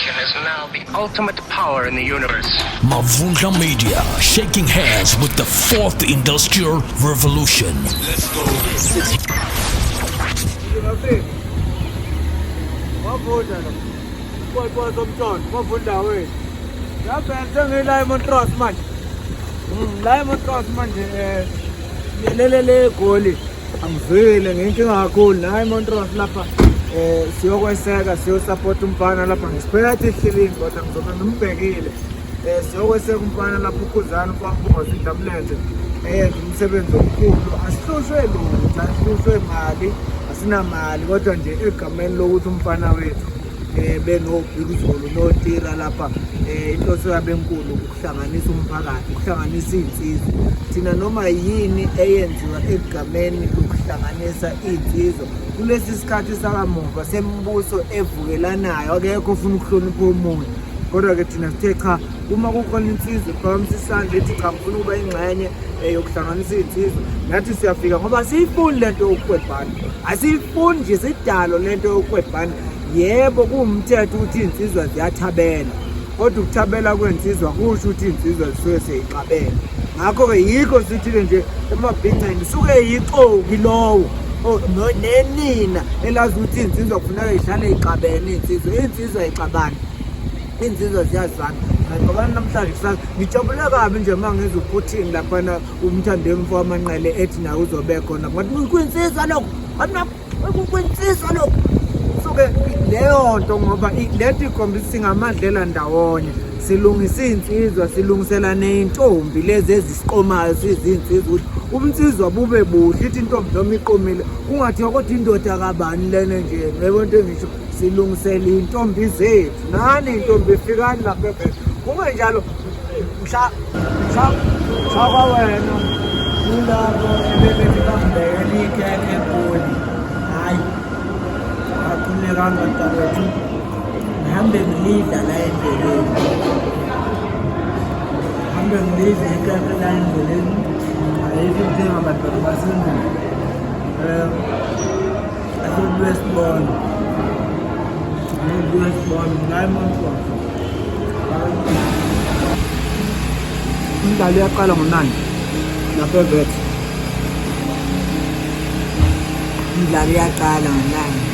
civilization is now the ultimate power in the universe. Mavundla Media, shaking hands with the fourth industrial revolution. Wavunda lo. Kwakwa somthondo, wavunda wethu. Yabheka sengila eMontros manje. La eMontros manje lele le goli angizwile ngenkinga kakhulu naye eMontros lapha siyokweseka siyosupport umfana lapha ngisiphethe ihlilingi kodwa ngizobe ngimbhekile. Siyokweseka umfana lapha ukhuzana umfana Indlamlenze eyenza umsebenzi omkhulu. Asihlushwe lutho, asihlushwe mali, asinamali kodwa nje egameni lokuthi umfana wethu benoBig Zulu noTira lapha inhloso yabo enkulu ukuhlanganisa umphakathi, ukuhlanganisa iy'nsizwa. Thina noma yini eyenziwa egameni lokuhlanganisa iy'nsizwa kulesi sikhathi sakamuva semibuso evukelanayo, akekho ofuna ukuhlonipha omunye. Kodwa-ke thina sithe cha, uma kukhona insizwa ephakamisa isandla ethi cha ngifuna ukuba ingxenye yokuhlanganisa iy'nsizwa, nathi siyafika ngoba asiyifuni lento yokukwebhana, asiyifuni nje sidalo lento yokukwebhana. Yebo, kuwumthetho ukuthi iy'nsizwa ziyathabela, kodwa ukuthabela kwensizwa kusho ukuthi iy'nsizwa zisuke seyixabene. Ngakho-ke yikho sithi-ke nje emabhinceni suke yixoki lowo nenina elazi ukuthi iy'nsizwa kufuneka yihlale ixabene. Iy'nsizwa ayixabani, iy'nsizwa ziyazwana. Ngixabana namhlanje kusasa ngijabule kabi nje uma ngizwa uPutin laphana umthandeni umfo wamanqele ethi naye uzobe khona, ngathi kwinsizwa lokho, kwinsizwa lokho. Suke leyo nto ngoba lento ikhombisa singamadlela ndawonye, silungisa iy'nsizwa, silungisela ney'ntombi lezi ezisiqomayo sizinsizwa ukuthi ubunsizwa bube buhle. Ithi intombi noma iqomile kungathiwa kodwa indoda kabani lena nje, yebo nto engisho silungisela iy'ntombi zethu. Nani iy'ntombi fikani lapha ebheke kungenjalo mhla mhla mhla kwawena kulabo ebebethi bangibekela ikhekhe eGoli. Hhayi, aqhulekanga mntakwethu, ngihambe ngilidla la endleleni, hambe ngilidla ikhekhe la endleleni. Ayikho inkinga madoda basendlini. Asibuye sibone, asibuye sibone la eMontros. Umdlalo uyaqala ngo-9 lapha eVet. Umdlalo uyaqala ngo-9.